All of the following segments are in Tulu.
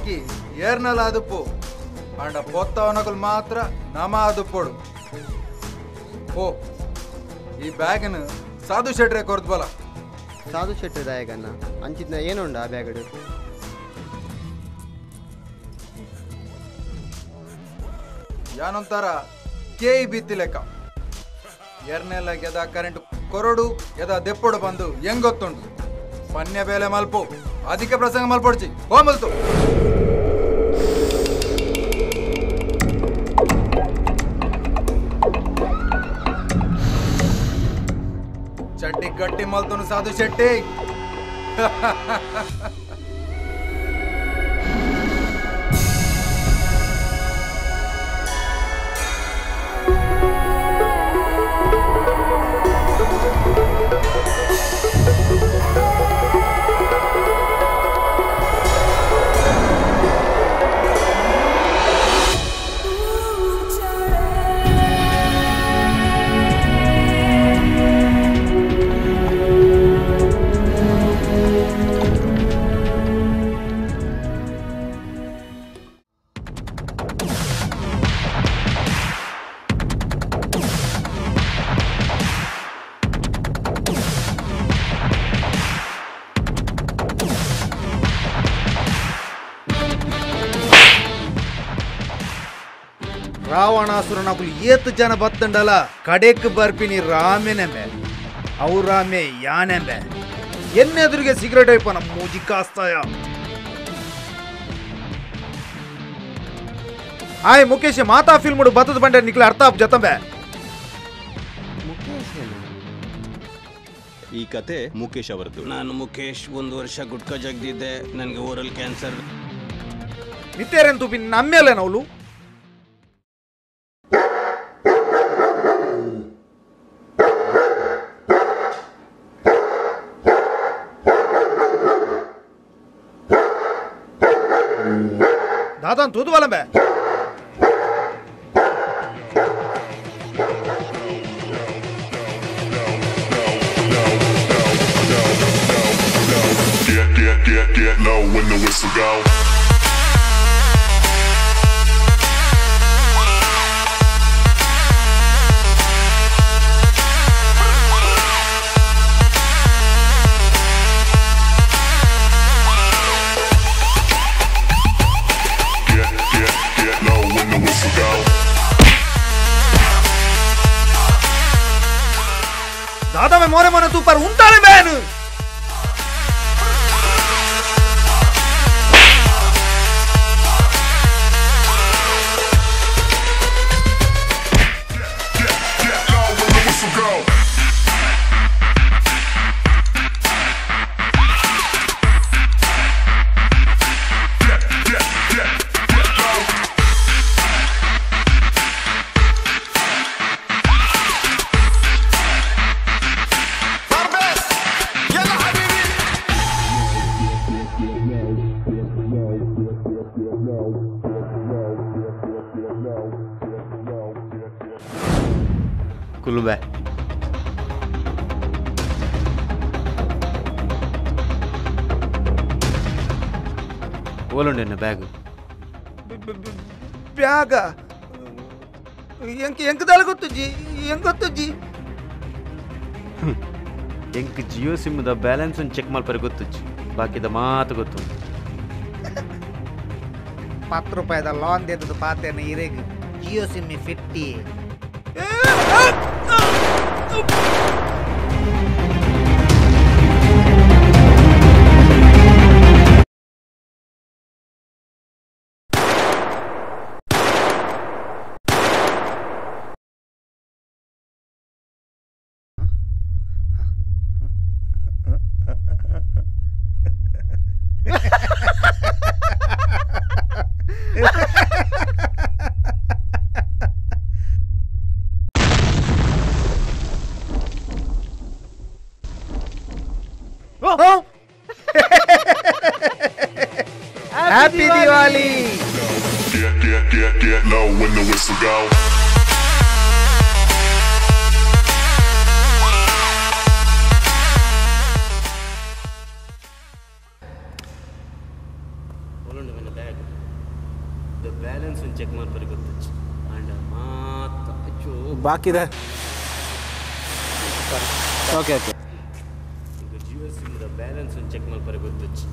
ಬಾಕಿ ಏರ್ನಲ ಆದುಪ್ಪು ಆಂಡ ಪೊತ್ತವನಕುಲು ಮಾತ್ರ ನಮ ಆದುಪ್ಪೋಡು. ಓ ಈ ಬ್ಯಾಗನ್ ಸಾಧು ಶೆಟ್ರೆ ಕೊರ್ದು ಬಲ. ಸಾಧು ಶೆಟ್ರೆ ದಾಯಕನ್ನ ಅಂಚಿದ್ನ ಏನುಂಡ ಆ ಬ್ಯಾಗಡು? ಯಾನೊಂಥರ ಕೆ ಬಿತ್ತಿ ಲೆಕ್ಕ ಎರ್ನೆಲ್ಲ ಗೆದ ಕರೆಂಟ್ ಕೊರಡು ಎದ ದೆಪ್ಪೊಡು ಬಂದು ಹೆಂಗೊತ್ತುಂಟು. ಪನ್ಯ ಬೇಲೆ ಮಲ್ಪು ಅಧಿಕ ಪ್ರಸಂಗ ಮಲ್ಪೊಡ್ಚಿ ಹೋಮಲ್ತು. ಚಡ್ಡಿ ಗಟ್ಟಿ ಮಲ್ತನು ಸಾಧು ಶೆಟ್ಟಿ. ರಾವಣಾಸುರನಕುಲು ಏತ್ ಜನ ಬತ್ತಂಡಲ ಕಡೆಕ್ ಬರ್ಪಿನಿ ರಾಮೆನೆಂಬೆ ಅವ್ರಾಮೆ ಯಾನೆಂಬೆ ಎನ್ನೆದುರಿಗೆ ಸಿಗರೇಟ್ ಐಪನ ಮೂಜಿ ಕಾಸ್ತಾಯ. ಆಯ್ ಮುಖೇಶ್ ಮಾತಾ ಫಿಲ್ಮ್ ಬತ್ತದ ಬಂಡೆ ನಿಕ್ಲ ಅರ್ಥ ಆಪ್ ಜತಂಬೆ. ಈ ಕತೆ ಮುಖೇಶ್ ಅವರದ್ದು. ನಾನು ಮುಖೇಶ್, 1 ವರ್ಷ ಗುಟ್ಕಾ ಜಗ್ದಿದ್ದೆ, ನನಗೆ ಓರಲ್ ಕ್ಯಾನ್ಸರ್. ಮಿತ್ತೇರೆಂತು ಬಿನ್ ನಮ್ಮೇಲೆ ನವಲು. ದಾದಾನ್ ತೂದು ಬಲಂಬೆ. Get, get, get, get low when the whistle go. Get, get, get low when the whistle go. दादा मैं मोरे मोने तू पर उंटाले ban. Get, get low when the whistle go. Get, get, get, get low. ಕುಲುಬೆ ಓಲುಂಡೆನ್ನ ಬ್ಯಾಗು? ಬ್ಯಾಗ ಎಂಕ್ ಎಂಕದಾಳ ಗೊತ್ತುಜ್ಜಿ ಎಂಗೊತ್ತುಜ್ಜಿ. ಎಂಕ್ ಜಿಯೋ ಸಿಮ್ದ ಬ್ಯಾಲೆನ್ಸ್ ಚೆಕ್ ಮಲ್ಪರೆ ಗೊತ್ತುಜ್ಜಿ, ಬಾಕಿದ ಮಾತು ಗೊತ್ತು. 10 ರೂಪಾಯಿದ ಲೋನ್ ದೇತದ ಪಾತೆನ ಇರೆಗ್ Jio sim 50. Happy Diwali. Get, get, get, get low when the whistle go. ಬಾಕಿದ okay okay Jio sim balance check ಮಲ್ಪರೆ ಗೊತ್ತುಜ್ಜಿ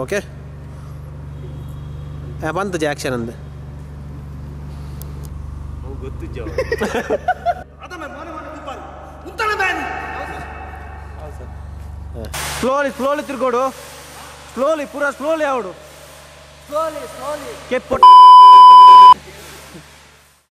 ಓಕೆ ಬಂತು ಆಕ್ಷನ್ ಅಂದೆ ಅವು ಗೊತ್ತುಜ್ಜಿ ಸ್ಲೋಲಿ ಸ್ಲೋಲಿ ತಿರ್ಗೋಡು ಸ್ಲೋಲಿ ಪೂರಾ ಸ್ಲೋಲಿ ಆವಡು ಕೆಪ್ಪು.